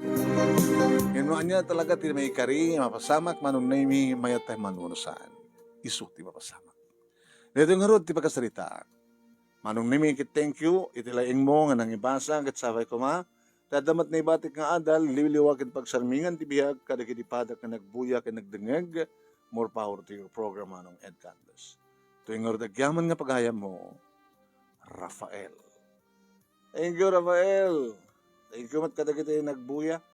Ngem no ania talaga ti maikari, mapasamak, Manong Nemi, mayat tay man wenno saan. Isu ti mapasamak. Daytoy ngarud ti pakasarita. Manong Nemi, ket thank you iti laingmo nga nangibasa, ket sapay koma, ta adda met naibatik nga adal, liwliwa ken pagsarmingan ti biag kadagiti padak nga nagbuya ken nagdengngeg. More power to your program, Manong Ed Candes. Daytoy ngarud agyaman nga pagayammo, Rafael. Thank you, Rafael. Thank you met kadagiti nagbuya.